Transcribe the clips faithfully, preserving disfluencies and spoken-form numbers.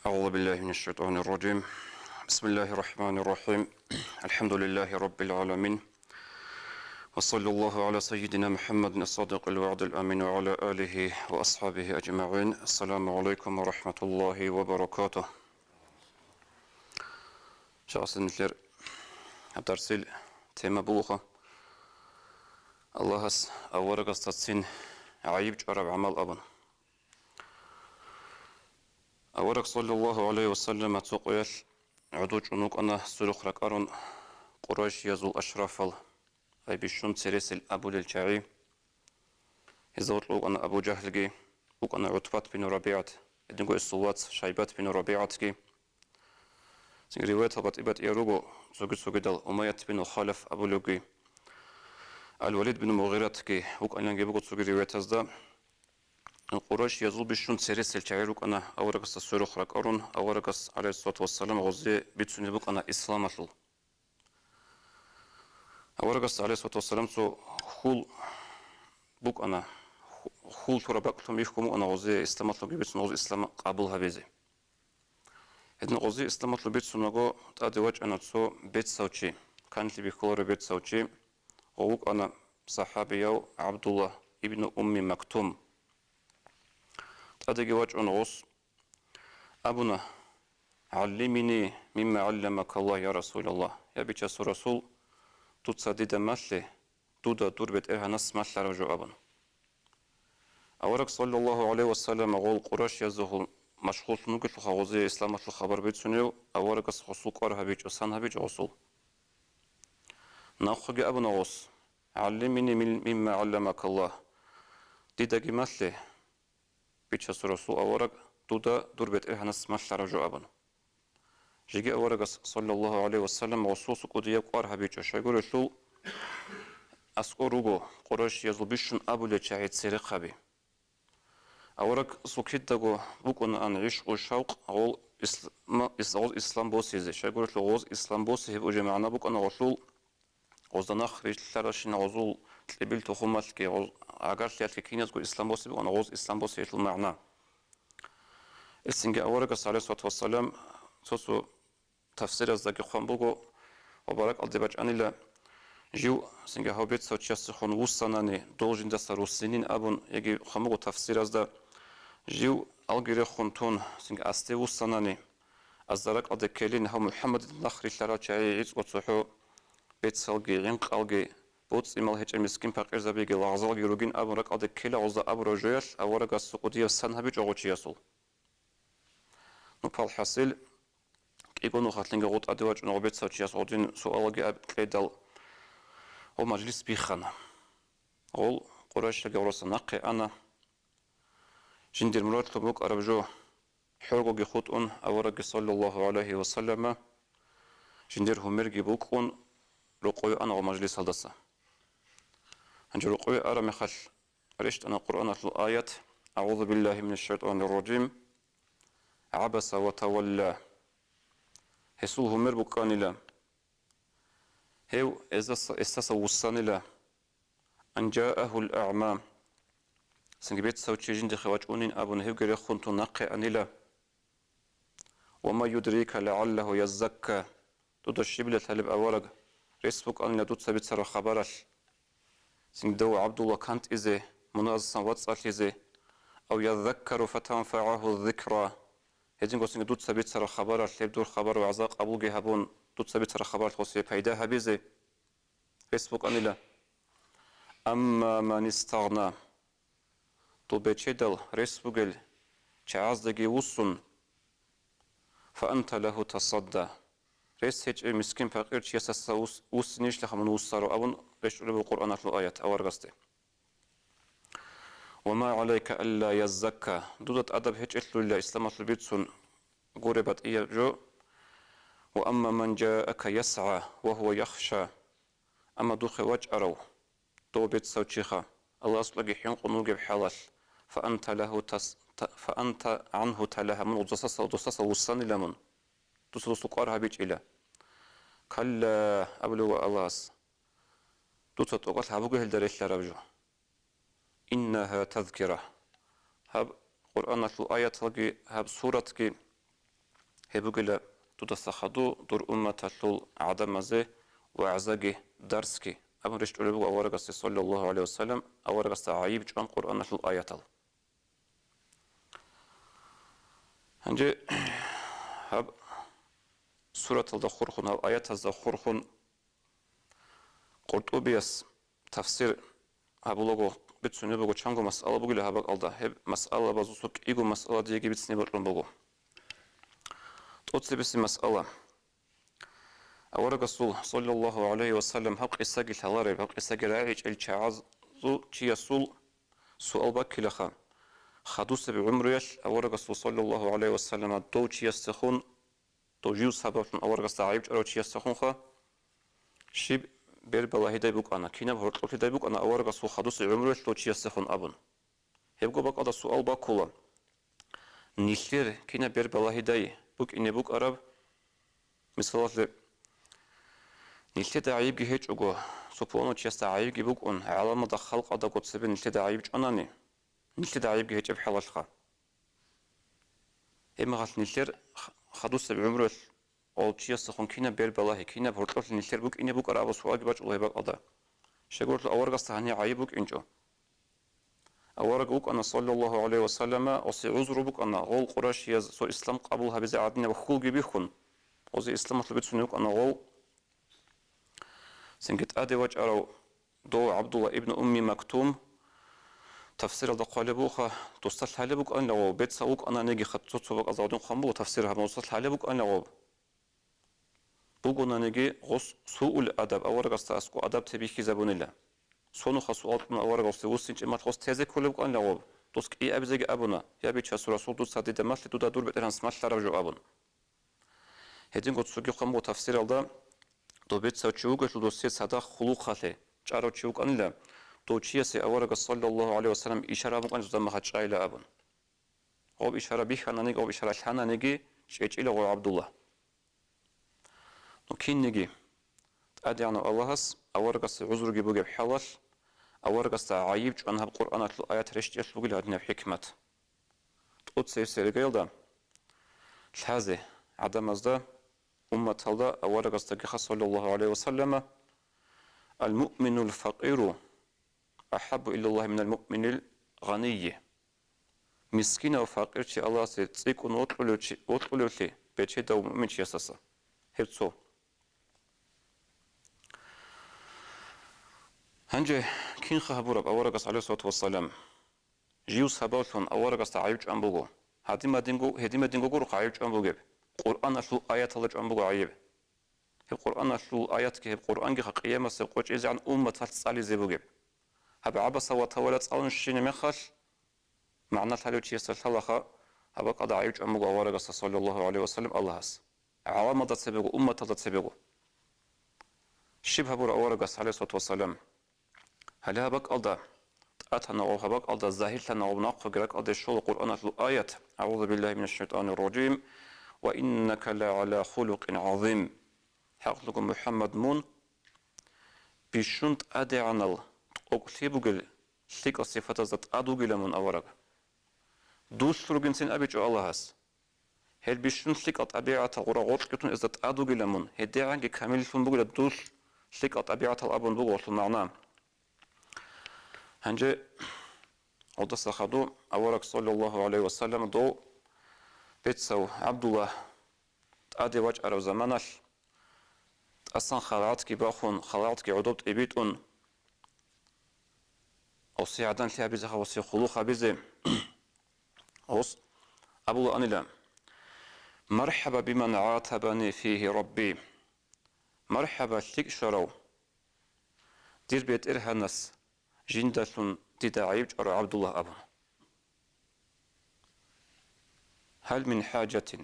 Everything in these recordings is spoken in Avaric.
أعوذ بالله من الشيطان الرجيم. بسم الله الرحمن الرحيم. الحمد لله رب العالمين. وصلى الله على سيدنا محمد الصادق الوعد الأمين وعلى آله وأصحابه أجمعين. السلام عليكم ورحمة الله وبركاته. Шагьарсилан нилъер гьаб дарсил тема бугоха: Аллагьас аварагасдацин гӀайиб чӀвараб гӀамал абун. Авараг, саллаллагьу гӀалайгьи ва саллам, цо къоялъ гӀодов чӀун вукӀана сверухъ ракӀарун Къурайшиязул ашрафал, ай бищун цересел абулел чагӀи. Гьезда гьоркьов вукӀана Абу Жагьлги, вукӀана ГӀутбат бину РабигӀат, гьединго гьесул вац Шайбат бину РабигӀатги. Цинги риваятал батӀи-батӀиял руго, цоги-цогидал Умайят бину Халаф абулевги, Ал-Валид бину Мугъиратги вукӀаниланги буго цоги риваятазда. Къурайшиязул бищун цересел чагӀи рукӀана аварагасда сверухъ ракӀарун, аварагас, гӀалайгьиссалату вассалам, гъозие бицунеб букӀана исламалъул. Аварагасда, гӀалайгьиссалату вассалам, цо хьул букӀана, ху-, хьул лъураб бакӀлъун бихьун букӀана гъозие исламалъулги бицун гъоз ислам къабул гьабизе. Гьедин гъозие исламалъул бицунаго, тӀаде вачӀана цо бецав чи, канлъи бихьуларев бецав чи, гъов вукӀана сахӀабияв ГӀабдулла ибну Умми Мактум. ТӀадеги вачӀун гъос абуна: «ГӀаллимини мимма гӀалламакаллагь, я Расулаллагь, я Бичасул Расул, дуца дида малъе, дуда дур БетӀергьанас малъараб жо», — абун. Авараг, саллаллагьу гӀалайгьи ва саллам, гъол къурайшиязухъ машгъуллъун вугелъулха гъозие исламалъул хабар бицунев, аварагас гъосул кӀвар гьабичӀо, сан гьабичӀо гъосул. Нахъеги абуна гъос: «ГӀаллимини мил-, мимма гӀалламакаллагь, дидаги малъе, Бичасул Расул авараг, дуда дур БетӀергьанас малъараб жо», — абун. Жеги аварагас, саллаллагьу гӀалайгьи ва саллам, гъосул цо кӀудияб кӀвар гьабичӀо, щайгурелъул аскӀор руго къурайшиязул бищун абулел чагӀи церехъаби. Аварагасул кидаго букӀунаан гӀишкъу-шавкъ гъол исла-, ма-, ис-, гъоз ислам босизе, щайгурелъул гъоз ислам босе гьеб уже магӀна букӀана гъолъул. Гъозда нахъ рилълъаралщина гъозул кьибил тухумалъги, гъоз-, гӀагарлъиялъги киназго ислам босе букӀана гъоз ислам босиялъул магӀна. Гьелъинги аварагас, гӀалайгьиссалату вассалам, цо-цо тафсираздаги хъван буго, ва баракалде бачӀанила, жив, гьелъинги гьав бецав чиясехун вуссанани, дол жиндаса руссинин абун, яги хъван буго тафсиразда, жив алги рехун тун, гьелъинги асде вуссанани, азда ракӀалде ккелин гьав МухӀаммадида нахъ рилълъарал чагӀи гӀицӀго цохӀо бецалги, гӀинкъалги, боцӀи-мал гьечӀеб мискин-пакъирзабиги, лагъзалги ругин абун ракӀалде ккела гъозда абураб жоялъ аварагас цо кӀудияб сан гьабичӀо гъов чиясул. Ну, палхӀасил, кӀиго нухалъинги гъов тӀаде вачӀун гъов бецав чияс гъодин суалги аб-, кьедал гъов мажлис биххана. Гъол къурайшиялги гъораса нахъе ана. Жиндир мурадлъун букӀараб жо хӀоргоги хутӀун, аварагги, саллаллагьу гӀалайгьи ва саллама, жиндир гьумерги букӀун, рокъове ана гъо мажлисалдаса. Гьанже рокъове араб мехалъ, рещтӀана Къуръаналъул аят: «АгӀузу биллагьи минаш шайтӀанир ражим. ГӀабаса ва тавалла». Гьесул гьумер букӀанила. Гьев эзас-, эсдаса вуссанила. «Ан жаагьул агӀма». Цинги бецав чи жиндихъе вачӀунин абун гьевги рехун тун нахъе анила. «Ва ма юдрика лагӀаллагьу яззакка». Дуда щибила лъалеб авараг, рес букӀанила дуца бицараб хабаралъ. Цинги дов ГӀабдулла кантӀизе, муназасан вацӀцӀалъизе, «ав яззаккару фатанфагӀагьу ззикра». Гьединго цинги дуца бицараб хабаралъ, гьеб дур хабар вагӀза къабулги гьабун, дуца бицараб хабаралъ гъосие пайда гьабизе. Рес букӀанила. Амма ман истагъна, дов бечедал рес бугел чагӀаздаги вуссун, фа анта лагьу тасадда, рес гьечӀев мискин-пакъир чиясдаса вус-, вуссинищ лъаха мун вуссаро абун рещтӀулеб буго Къуръаналъул аят аварагасде. «Ва ма гӀалайка алла яззакка», дуда тӀадаб гьечӀелъулила исламалъул бицун гуреб батӀияб жо. «Ва амма ман жаака ясгӀа ва гьува яхша», амма духъе вачӀарав, дов бецав чиха, Аллагьасукьаги хӀинкъун вугеб хӀалалъ, «фа анта лагьу тас-, та-, фа анта гӀангьу талагьа», мун гъозасаса, досаса вуссанила мун, дуца досул кӀвар гьабичӀила. «Калла», абулев ва Аллагьас, дуца тӀокӀалъ гьабуге гьелда релълъараб жо. «Иннагьа тазкира». Гьаб Къуръаналъул аяталги, гьаб суратги гьеб бугила дудаса хадув дур умматалъул гӀадамазе вагӀзаги дарсги абун рещтӀулеб буго аварагасде, саллаллагьу гӀалайгьи вассалам, аварагасда гӀайиб чӀван Къуръаналъул аятал. Гьанже гьаб сураталда хурхун, гьаб аятазда хурхун КъуртӀубияс тафсир гьабулаго бицунеб буго чанго масъала бугила гьаб бакӀалда. Гьеб масъалабазул цо кӀиго масъала диеги бицине бокьун буго. ТӀоцебесеб масъала. Аварагасул, саллаллагьу гӀалайгьи вассалам, гьаб къисаги лъалареб, гьаб къисаги рагӀичӀел чагӀазул чиясул суал баккилаха. Хадусеб гӀумруялъ аварагасул, саллаллагьу гӀалайгьи вассалам, дов чиясдехун, дов жив сабаблъун аварагасда гӀайиб чӀварав чиясдехунха, щиб бер балагьидай букӀана, кинаб гьоркьоблъидай букӀана аварагасул хадусеб гӀумруялъ дов чиясдехун абун. Гьебго бакӀалда суал баккула: нилъер кинаб бер балагьидай букӀине букӀараб? Мисалалъе, нилъеда гӀайибги гьечӀого, цо пуланав чиясда гӀайибги букӀун, гӀаламалда халкъалдаго цебе нилъеда гӀайиб чӀванани, нилъеда гӀайибги гьечӀеб хӀалалъха. Гьебмагьалъ нилъер х-, хадусеб гӀумруялъ гьав чиясдехун кинаб бер балагьи, кинаб гьоркьоблъи нилъер букӀине букӀараб абу суалги бачӀула гьеб бакӀалда. Щайгурелъул аварагасда гьанир гӀайиб букӀинчӀо. Авараг вукӀана, саллаллагьу гӀалайгьи вассалама, гъосе гӀузру букӀана, гъол къурайшияз цо ислам къабул гьабизе гӀадинаб хьулги бихьун, гъозе исламалъул бицунев вукӀана гъов. Цинги тӀаде вачӀарав дов ГӀабдулла ибн Умми Мактум тафсиралда хъвалеб буха, досда лъалеб букӀанила гъов, бецав вукӀананиги, хъат-, цо-цо бакӀазда гьадин хъван буго тафсир гьабун, досда лъалеб букӀанила гъов. Бугонаниги гъос суул адаб, аварагасда аскӀоб адаб те бихьизабунила. Сонуха суал кьун аварагасде вуссинчӀеб мехалъ гъос тезе кколеб букӀанила гъов, дос кӀиабизеги абуна: «Я, Бичасул Расул, дуца дида малъе, дуда дур БетӀергьанас малъараб жо», – абун. Гьединго цоги хъван буго тафсиралда, дов бецав чи вугелъул досие цадахъ хъулухъалъе чӀарав чи вукӀанила, дов чиясе аварагас, саллаллагьу гӀалайгьи вассалам, ишара букӀана дуда мехалъ чӀайила абун. Гъоб ишара бихьананиги, гъоб ишара лъананиги, чӀечӀила гъов ГӀабдулла. Ну, кинниги, ТӀадегӀанав Аллагьас аварагасе гӀузруги бугеб хӀалалъ, аварагасда гӀайиб чӀван гьаб Къуръаналъул аят рещтӀиялъ бугила гьадинаб хӀикмат. ТӀоцебесеб иргаялда лъазе гӀадамазда, умматалда аварагасдагиха, саллаллагьу гӀалайгьи вассаллама: «Ал-муъминул факъиру ахӀаббу илаллагьи минал муъминил гъанийи». Мискинав факъир чи Аллагьасе цӀикӀкӀун вокьулев чи-, вокьулевлъи бечедав муъминчиясаса. Гьеб цо. Гьанже кинха гьабураб аварагас, гӀалайгьиссалату вассалам, жив сабаблъун аварагасда гӀайиб чӀван буго? Гьадимадинго, гьедимадинго гуро гӀайиб чӀван бугеб, Къуръаналъул аяталда чӀван буго гӀайиб. Гьеб Къуръаналъул аятги, гьеб Къуръангиха къиямасеб къо чӀезегӀан умматалъ цӀализе бугеб. Гьаб гӀабаса ва тавала цӀалун щине мехалъ, магӀна лъалев чиясда лъалаха, гьаб бакӀалда гӀайиб чӀван буго аварагасда, саллаллагьу гӀалайгьи вассаллам, Аллагьас. ГӀавамалда цебего, умматалда цебего. Щиб гьабура аварагас, гӀалайгьиссалату вассалам? Гьале гьаб бакӀалда тӀатана ва гьаб бакӀалда загьирлъана ва нахъеги ракӀалде щола Къуръаналъул аят: «АгӀузу биллагьи минаш шайтӀанир ражим, ва иннака лагӀала хулукъин гӀазим». ХӀакълъун, МухӀаммад, мун бищун тӀадегӀанал, тӀокӀлъи бугел лъикӀал сипатазда тӀад вугила мун, авараг. Дулъ ругинцин абичӀо Аллагьас. Гьел бищун лъикӀал тӀабигӀатал гъура гъоркьги тун эзда тӀад вугила мун, гьедигӀанги камиллъун бугила дулъ лъикӀал тӀабигӀатал абун буго гъолъул магӀна. Гьанже гъодаса хадув авараг, саллаллагьу гӀалайгьи вассаллам, дов бецав ГӀабдулла тӀаде вачӀараб заманалъ, тӀасан халгӀатги бахун, халгӀатги гӀодоб тӀибитӀун, гъосе гӀаданлъи гьабизеха, гъосе хъулухъ гьабизе. Гъос абулаанила: «МархӀаба биман гӀатабани фигьи Рабби». МархӀаба, лъикӀ щварав, дир БетӀергьанас жиндалъун дида гӀайиб чӀварав ГӀабдулла абун. «Гьал мин хӀажатин».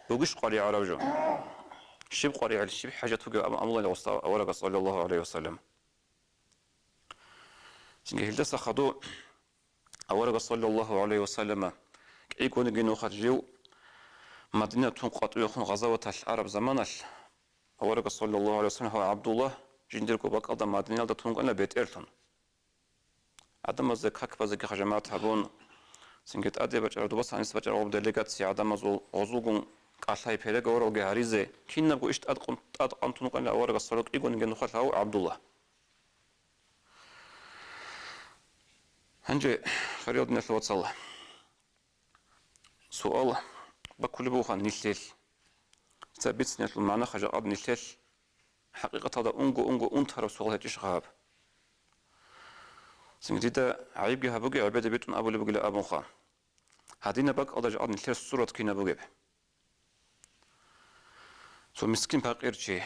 Бугищ къваригӀараб жо? Щиб къваригӀел, щиб хӀажат бугеб абун амулаан гъоса аварагас, саллаллагьу гӀалайгьи вассаллам. Цинги гьелдаса хадув аварагас, саллаллагьу гӀалайгьи вассаллама, кӀигониги нухалъ жив Мадинатун къватӀивехун гъазаваталъ араб заманалъ, аварагас, саллаллагьу гӀалайгьи вассаллам, гьав ГӀабдулла жиндирго бакӀалда Мадиналда тунгана бетӀерлъун. ГӀадамазда как базеги хъажамат гьабун, цинги тӀаде бачӀараб, дубаса гьаниса бачӀараб делегация гӀадамазул гъозулгун кӀалъай переговоралги гьаризе, кинабго иш тӀадкъун-, тӀадкъан тун вукӀана аварагас, саллаллагьу гӀалайгьи ва саллам, кӀиго нигӀен нухалъ гьав ГӀабдулла. Гьанже, хириял диналъул вацал, суал баккулеб бугоха нилъелъ. Цо бициналъул магӀнаха жакъа нилъелъ хӀакъикъаталда унго-унго унтараб суал гьечӀищ гьаб? Цинги дида гӀайибги гьабуге, гӀебеде битӀун абулеб бугила абунха. Гьадинаб бакӀалда жакъа нилъер сурат кинаб бугеб? Цо мискин-пакъир чи,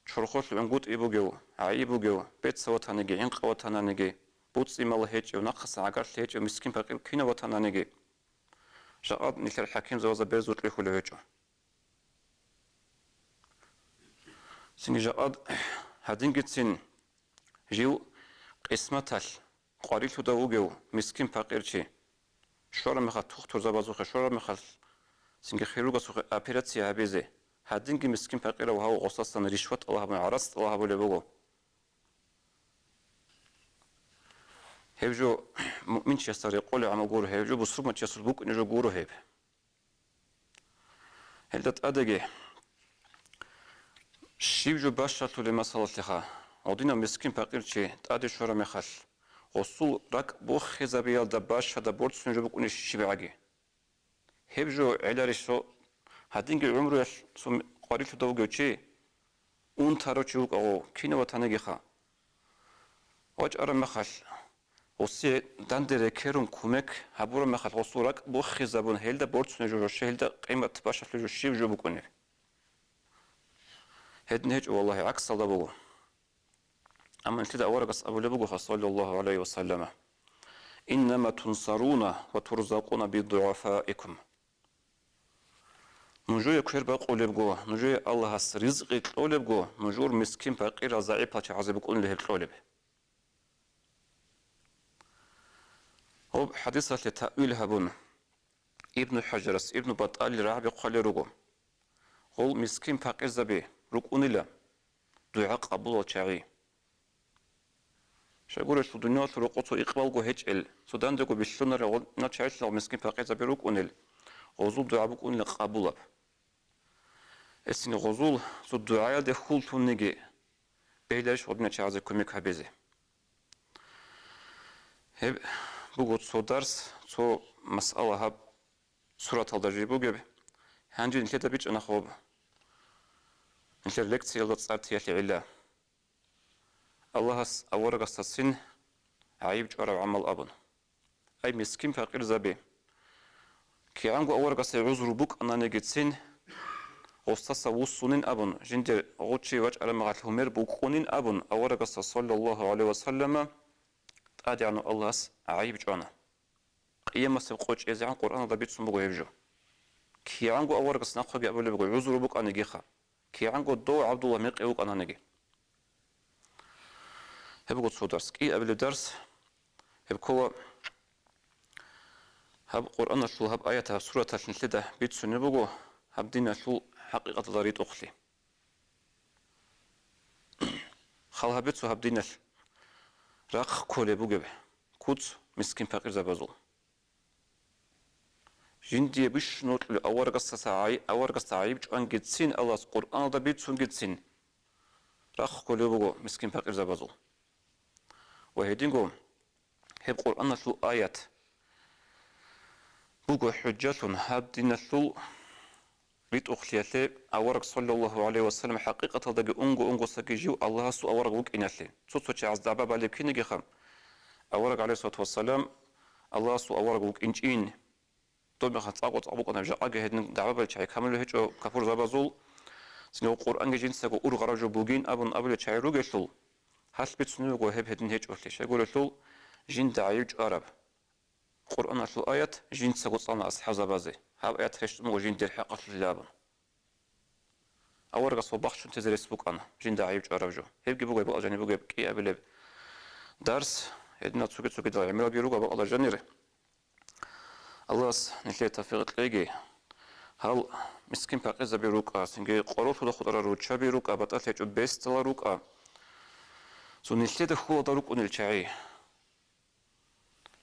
чорхолъ гӀунгутӀи бугев, гӀайиб бугев, бецав ватаниги, гӀинкъав ватананиги, буцӀцӀи-мал гьечӀев, нахъасан гӀагарлъи гьечӀев мискин-пакъир кинав ватананиги, жакъа нилъер хӀакимзабазда берзул кьихьулев гьечӀо. Цинги жакъа гьадингицин жив къисматалъ къварилъуда вугев мискин-пакъир чи, щвараб мехалъ тухтурзабазухъе, щвараб мехалъ цинги хирургасухъе операция гьабизе, гьадинги мискин-пакъирав гьав гъосасан ришват тӀалаб гьабун, гӀарац тӀалаб гьабулеб буго. Гьеб жо муъминчиясда рекъолеб гӀамал гуро гьеб, жо бусурманчиясул букӀине жо гуро гьеб. Гьелда тӀадеги, щиб жо бащалъулеб масалалъеха, гьадинав мискин-пакъир чи тӀаде щвараб мехалъ, гъосул ракӀ буххизабиялда бащада борцунеб жо букӀунищ щибгӀаги? Гьеб жо гӀеларищ цо гьадинги гӀумруялъ цо къварилъуда вугев чи, унтарав чи вукӀа гъов, кинав ватанигиха. ВачӀараб мехалъ, гъосие данде рекерун кумек гьабураб мехалъ, гъосул ракӀ буххизабун, гьелда борцунеб жо, щай гьелда къимат бащалъулеб жо щиб жо букӀунеб? Гьедин гьечӀо, валлагьи, гӀаксалда буго. Амма нилъеда аварагас абулеб бугоха, саллаллагьу гӀалайгьи ва саллама: «Иннама тунсаруна ва турзакъуна бидугӀафаикум». Нужее квер бакъулебго, нужее Аллагьас ризкъи кьолебго, нужер мискин-пакъирал, загӀипал чагӀазе букӀунила гьеб кьолеб. Гьеб хӀадисалъе таъвил гьабун, Ибну ХӀажарас, Ибну БатӀалил рагӀаби хъвалел руго: гъол мискин-пакъирзаби рукӀунила дугӀа къабулал чагӀи. Щайгурелъул дуниялалъул рокъоб цо икъбалго гьечӀел, цо дандего бихьунарел гъол-, гьал чагӀилъ мискин-пакъирзаби рукӀунел, гъозул дугӀа букӀунила къабулаб. Гьесин гъозул цо дугӀаялде хьул лъуниги, бегьиларищ гъодинал чагӀазе кумек гьабизе? Гьеб буго цо дарс, цо масъала гьаб сураталда жиб бугеб. Гьанже нилъеда бичӀчӀана хоб нилъер лекциялда цӀар тиялъе гӀилла. Аллагьас аварагасдацин гӀайиб чӀвараб гӀамал абун. Ай, мискин-пакъирзаби! КигӀанго аварагасда гӀузру букӀананигицин, гъосдаса вуссунин абун, жиндир гъов чи вачӀараб мехалъ гьумер букӀунин абун, аварагасда, саллаллагьу гӀалайгьи ва саллама, ТӀадегӀанав Аллагьас гӀайиб чӀвана. Къиямасеб къо чӀезегӀан Къуръаналда бицун буго гьеб жо. КигӀанго аварагас нахъеги абулеб буго, гӀузру букӀанигиха. КигӀанго дов ГӀабдулла мекъи вукӀананиги. Гьеб буго цо дарс. КӀиабилеб дарс, гьеб ккола, гьаб Къуръаналъул гьаб аят, гьаб сураталъ нилъеда бицунеб буго гьаб диналъул хӀакъикъаталда ритӀухълъи. Хал гьабе цо гьаб диналъ рахъ кколеб бугеб куц мискин-пакъирзабазул. Жиндие бищун вокьулев аварагасдаса гӀай-, аварагасда гӀайиб чӀвангицин, Аллагьас Къуръаналда бицунгицин рахъ кколев вуго мискин-пакъирзабазул. Ва гьединго гьеб Къуръаналъул аят буго хӀужжалъун гьаб диналъул ритӀухълъиялъе, авараг, саллаллагьу гӀалайгьи ва саллам, хӀакъикъаталдаги унго-унгосаги жив Аллагьасул авараг вукӀиналъе. Цо-цо чагӀаз дагӀба балеб кинигиха, авараг, гӀалайгьиссалату вассалам, Аллагьасул авараг вукӀинчӀин. Доб мехалъ цӀакъго-цӀакъ букӀана, жакъаги гьедин дагӀба балел чагӀи камулеб гьечӀо капурзабазул. Цинги Къуръанги жинцаго ургъараб жо бугин абун абулел чагӀи ругелъул, гьалъ бицунеб буго гьеб гьедин гьечӀолъи, щайгурелъул жинда гӀайиб чӀвараб Къуръаналъул аят жинцаго цӀана асхӀабзабазе, гьаб аят рещтӀун буго жиндир хӀакъалъулъ абун. Аварагас ва бахчун тезе рес букӀана жинда гӀайиб чӀвараб жо. Гьебги буго гьеб бакӀалда жаниб бугеб кӀиабилеб дарс, гьединал цоги-цогидал гӀемералги руго гьеб бакӀалда жанир. Аллагьас нилъее тавфикъ кьеги. Гьал мискин-пакъирзаби рукӀа, цинги къоролъуда хутӀарал руччаби рукӀа, батӀалъи гьечӀеб бесдала рукӀа, цо нилъеда хьулалда рукӀунел чагӀи.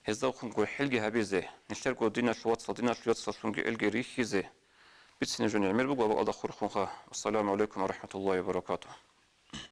Гьезда вухъун гурхӀелги гьабизе, нилъерго диналъул вацал диналъул яцалъунги элги рихьизе, Бицине жо гӀемер буго, абакьалда хурхунха. Ассаламу гӀалайкум ва рахӀматуллагьи ва баракатугьу.